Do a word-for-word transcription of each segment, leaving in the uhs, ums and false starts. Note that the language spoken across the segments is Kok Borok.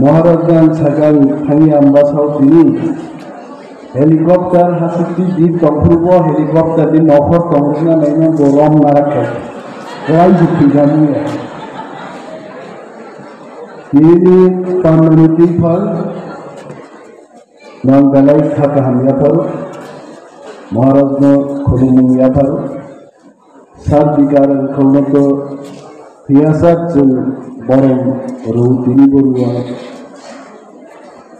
Maharaj dan sakang thani ambasao tini helicopter hasukti di tongphuru bo helicopter di nokhor tongrwkna naimani bo rom narakha. Kwlai jukti jamani. Tini pannani twi phal nang belai kha kaham yapharo. Maharaj no khulumung yapharo. Sar bikar wngkhauma to phiya sar chwng borok rw tini bo rwya.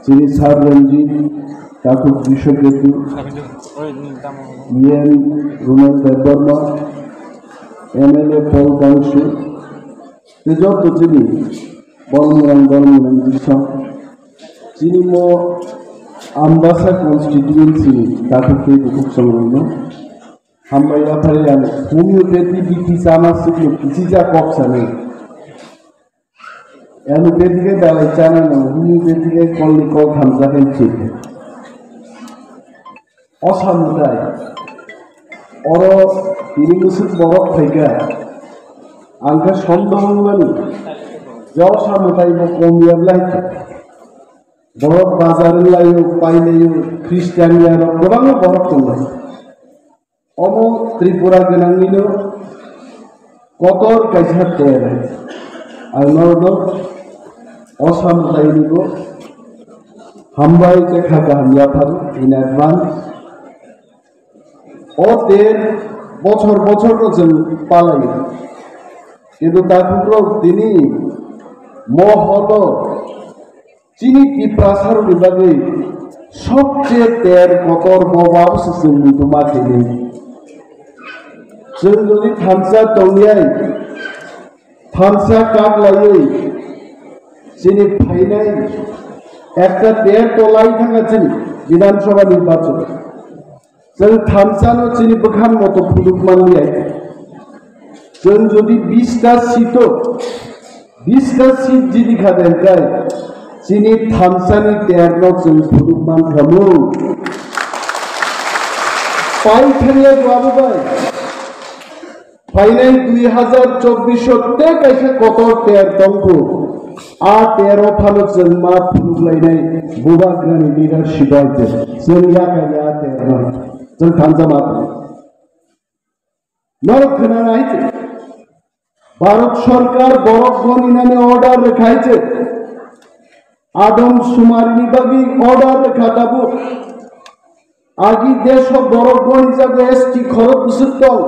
Chini sar Ranjit, Takhuk Biswaketu, E M Runal Debbarma, M L A Paul Bangsu, tei joto chini bolmwrang bolmwrang jisong. Chini mo Ambasa constituency takhuk tei bukhuk chongrokno. Hambai yaphari ang homeopathy biti chama siklo kichija kok sani. Allopathy khe dalai chana no, homeopathy khe kolni kok hamjakhe thik. Osa mwtai. Oro tini musuk borok phaikha. Ang khe sondoh wngmani. Je osa mwtai bo kom yablai. Borok bazar wnglaio, pailaio, Christian yarok kwbangma borok tonglai. Omo Tripura gwnangwino kotor kaisa ter. Ang norokno osa mwtainibo hambai tei kha kaham yaphar in advance. O ter bochor bochorno chwng palaio. Kintu takhukrok tini moholo Chini Tiprasarokni bagwi sobse ter kotor bo babo se chwng muitu ma tini. Chwng jodi thansa tongyai, thansa kaklaiwi chini phainai ekta ter to lai thangkha chini Bidhan Sabha nirbachon. Chwng thansa no chini bwkhan moto phunuk manliya. Chwng jodi bista seat o, bista seat jidi kha de hwnkhe chini thansa ni ter no chwng phunuk man khamu. Pai thangya babu bai. Phainai dui hazar chobbish o tei kaisa kotor ter tongkhu. A ter o phano chwng ma phunuk lainai bubagrani leadership bai chwng yakari a ter no. Chwng thansa ma phunuk. Norok khwnanai chwng. Bharat Sarkar borok goninani order rwkhai chwng. Adam sumarini bagwi order rwkha tabuk. Agi desho borok gonijago S T khorok bwswk tong,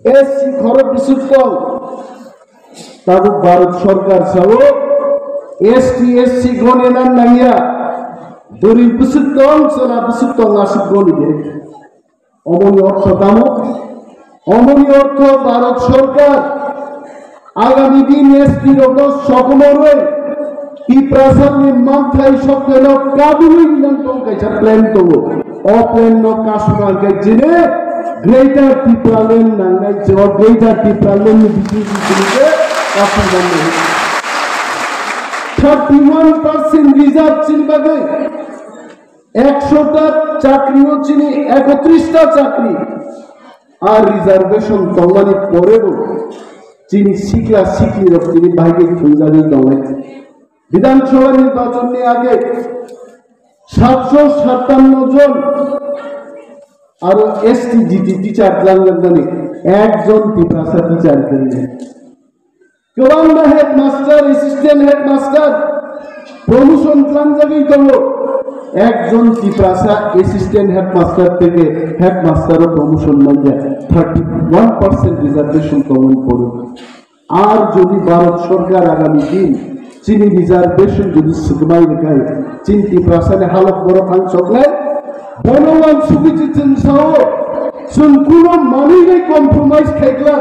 S C khorok bwswk tong. Tabuk Bharat Sarkar sao S T S C gonina nangya. Bwrwi bwswk tong, chwla bwswk tong aswk goni de. Omoni ortho tamo? Omoni ortho Bharat Sarkar agami din S T rokno sokomorwi Tiprasani manthai sokthaino kadulwi nang tong kaisa plan tongo. O plan no kasuma khe jene Greater Tipraland nangnai, je o Greater Tipraland ni bising bising khe kasuma nai. Thirty one percent reserve chini bagwi. Ekshota chakri o chini ekotris ta chakri. Ar reservation tongmani porebo chini sikla sikli rok chini bahaikhe thungjagwi tongnai. Bidhan Sabha nirbachon ni age satso satanno jon aro S T G T teacher tlangjak mani ekjon Tiprasa teacher kwrwi. Kwbangma headmaster, assistant headmaster promotion tlangjagwi tongo. Ekjon Tiprasa assistant headmaster theke headmaster o promotion manya, thirty one percent reservation tongmani poro. Ar jodi Bharat Sarkar agami din chini reservation jodi swkmai rwkhai, chini Tiprasani halok borok ang choknai. Bono ang sugi chwng sao, chwng kuno manwi bai compromise khaikla,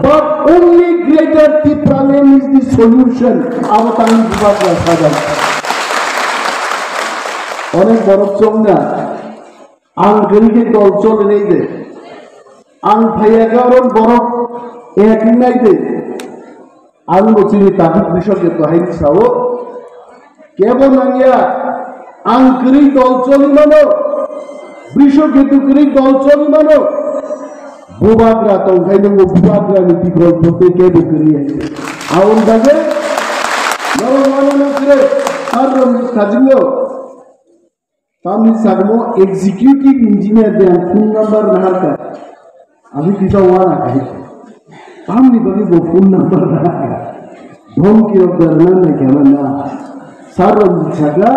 but only Greater Tipraland is the solution. Abo tangni bubagra sajak. Onek borok chongna, ang gari ke dol chole nei de. Ang phaiya ka oron borok ek nai de. Ang bo chini Takhuk Biswaketu hai sao, kebo nangya, ang kwrwi dol choli mano, Biswaketu kwrwi dol choli mano, bubagra tongkhai nwngo, bubagrani bikolpo tei kebo kwrwi. Aboni bagwi no Mano na kre, sir Ranjit Kajingo. Tamni sagmo executive engineer de ang phone number naharka. Abhi kisa wana kahi. Tamni bagwi bo phone number naharka. Dhomki rok berna nai kema na. Sir Ranjit saka,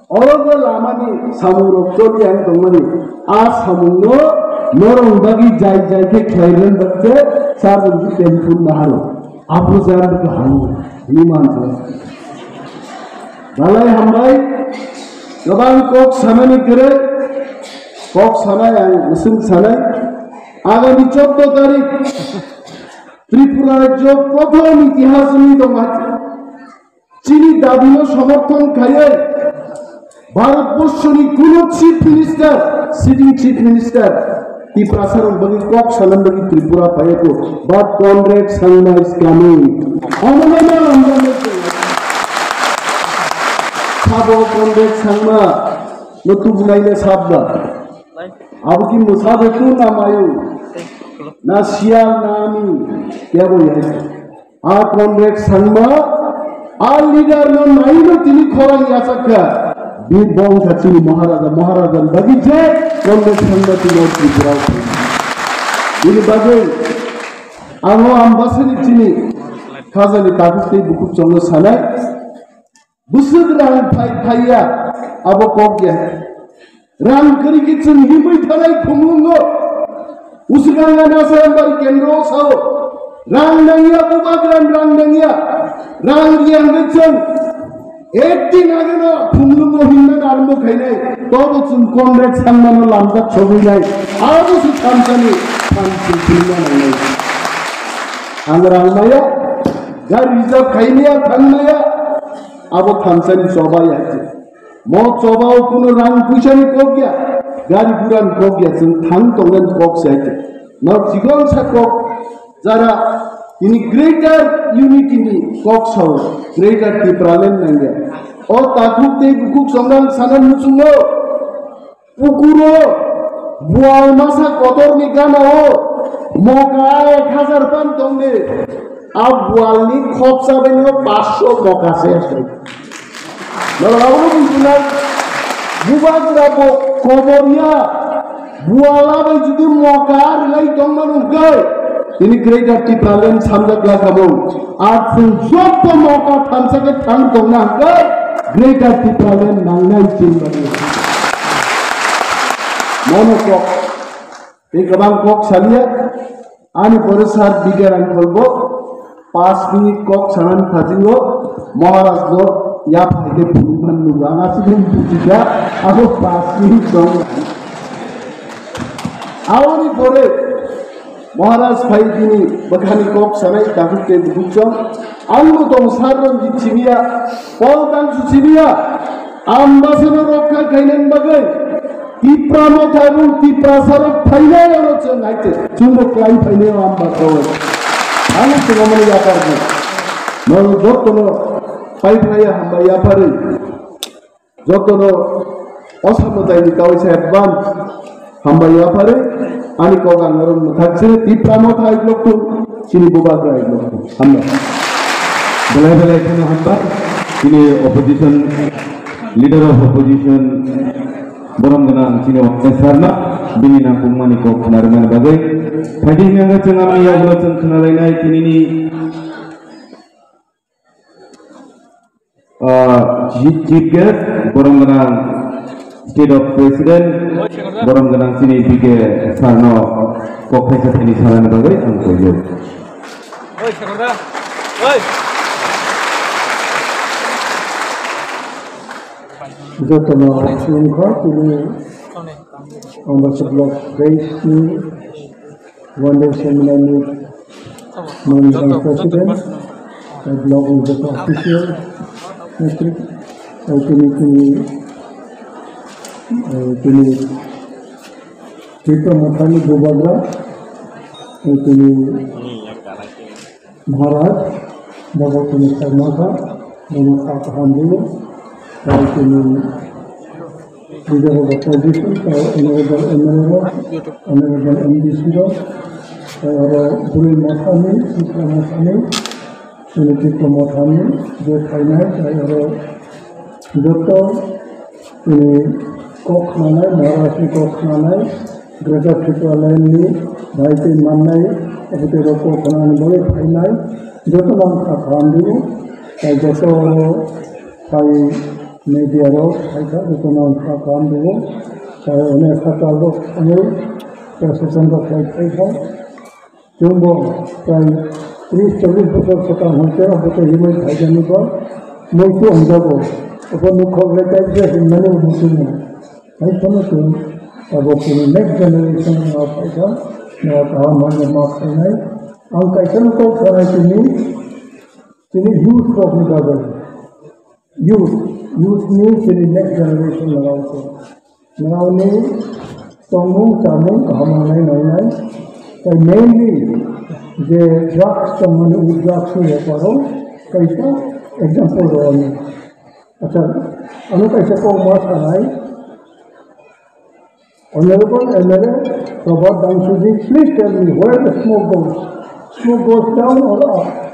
oro je lamani samung rok choli ang tongmani. A samungno norong bagwi jai jai khe khlairen bakhe sir Ranjit telephone naharo. Abu jan ka hamu. Ni man to. Dalai hambai, gabang kok sanani kere, kok sanai ang mesem sanai. Agami choudo tarik, Tripura rajyo prothom itihas ni dongha. Chini dabi no somorthon khaiye, Bharat borshoni kuno chief minister, sitting chief minister, Tiprasa rok bagwi kok sanam bagwi Tripura phaiya ko, but Conrad Sangma is coming. Omo no ma lamjak nai se. Sabo Conrad Sangma no tubunai le sabda. Abo ki mwsa be tu na mayu. Na sial na ami. Kebo yai. A Conrad Sangma, a leader no naino tini khorang yachakha. Bini bongkha chini Maharaja, Maharaja bagi je Conrad Sangma tini o Tripura o phai. Bini bagwi ang o Ambasani chini khajani takhuk tei bukhuk chongno sanai. Bwswk rang phai phaiya, abo kok ya. Rang kwrwi khe chwng himwi thanai thumlungo. Usukang gana Sayambari kendro o sao. Rang nangya, bubagra rang nangya. Rang riya hwnkhe chwng ek din age no thumlungo hinna arombo khainai. Tobo chwng Conrad Sangmano lamjak sogwinai. Abo se thamsani thamchi philna nangnai. Ang rang maya, gari reserve khaimaya, thangmaya. Abo thamsani choba ya se. Mo choba o kuno rang puisa ni kok ya, gari gura ni kok ya, chwng thang tongnani kok se hai se. No chikon sa kok, jara tini greater unity ni kok sao, greater Tipraland nangya. O takhuk tei bukhuk songrang sana muchungo. Pukuro bual masa kotorni ganao moka ek hajar pan tongdi. A bualni khopsa baino paanch sho moka se asai. Norok abono bujinai, bubagra bo koborya, buala bai jodi moka rwlai tongmano hwnkhe, tini Greater Tipraland samjak lakha bo. Ar chwng joto moka thansa khe thang tongna hwnkhe Greater Tipraland nangnai chini bagwi. Mono kok. Tei kwbang kok saliya. Ani pore sir Bigya Rangkhol bo panch minute kok sanani phasingo Maharaj no yaphai khe phunukmani nugo. Ang aswk bujikha, abo panch minute dong. Aboni pore Maharaj phai bini bwkhani kok sanai takhuk tei bukhuk chwng. Ang bo tong sir Ranjit simiya, Paul Tangsu simiya, Ambasano rokha khainani bagwi Tipra Motha ebong Tiprasa rok phainai ano chwng hai se. Chwngbo klai phainai o Ambasa o. Ano chwngmani yapar bo. Norok jotono pai phlaiya hambai yaphari. Jotono o samwtaini kaisa advance hambai yaphari ani kok ang norok mwthak sini Tipra Motha hai block tu chini bubagra hai block tu hambai. Belai belai kheno hambai chini opposition, leader of opposition, borom gwnang chini Oktay Sarma bini nangkukmani kok khwnarwmani bagwi. Phaidi hwnka chwng amni yagulo chwng khwnalainai tinini Ah, Chief, Chief Guest, borom gwnang State of President, borom gwnang chini B K Sir no kok thaisa thani sanani bagwi ang koiyo. Jotono khulumkha, tini Ambasa Block Base ni Wonder Seminar ni Managing President, tei block ni joto official, netrito, tei tini, tini, eh, tini Tipra Mothani bubagra, tei tini Maharaj, Baba tini Sarmata, Baba Kaka Hambulo, tei tini Leader of Opposition, tei Honorable M L A rok, Honorable M D C rok, tei oro bwrwi mothani, sitra mothani, Chini Tipra Mothani je phainai, tai oro joto chini kok khnanai, Maharajni kok khnanai, Greater Tipraland ni bai tei mannai, abo tei rok kok khnani bagwi phainai, joto no ang kha kaham rwo. Tai joto oro phai media rok phaikha, joto no ang kha kaham rwo. Tai onek sakal rok thangwi, procession rok khai phaikha. Chwngbo prai tris chollish bosor swkang hwn khe abo tei himwi phaijani bo muitu hwnjago. Abo nukhok le kaisa himnani bo muitu no. Hai phano chwng abo chini next generation no phaikha, no kaham hwnwi ma khainai. Ang kaisa no kok sanai chini, chini youth rok ni bagwi. Youth, youth ni chini next generation lagao se. Lagao ni tongmung chamung kaham nai nai nai. Tai mainly je drugs tongmani, drugs ni beparo kaisa example rwani. Acha, ano kaisa kok ma sanai. Honorable M L A Prabhat Dangsuji, please tell me where the smoke goes. Smoke goes down or up?